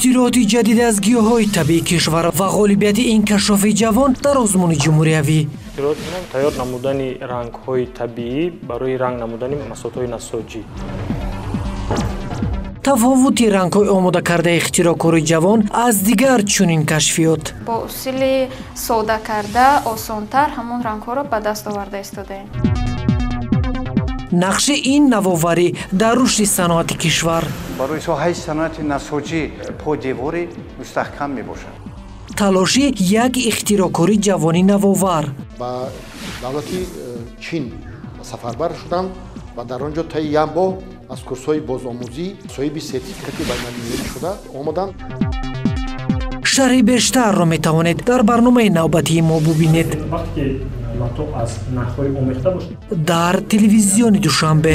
Ихтирооти ҷадид аз гиёҳҳои табиии кишвар ва ғолибияти ин кашшофи ҷавон дар озмуни ҷумҳуриявӣ. Ихтироот тайёр намудани рангҳои табиӣ барои ранг намудани масотҳои насоҷӣ. Тафовути рангҳои омодакардаи ихтироъкори ҷавон аз дигар чунин кашфиёт. Бо усули сода карда осонтар ҳамон рангҳоро ба даст оварда истодаем. Нақши ин навоварӣ дар рушди саноати кишвар. Барои соҳаи саноати насоҷӣ подевори мустаҳкам мебошад. Талоши як ихтироъкори ҷавони навовар. Ба давлати Чин сафарбар шудам ва дар он ҷо таи як моҳ аз курсҳои бозомӯзӣ соҳиби сертификати байналмилалӣ шуда омадам. Шарҳи бештарро метавонед дар барномаи навбатии мо бубинед. Вақте ки лато аз нахҳои омехта бошад. Дар телевизиони Душанбе.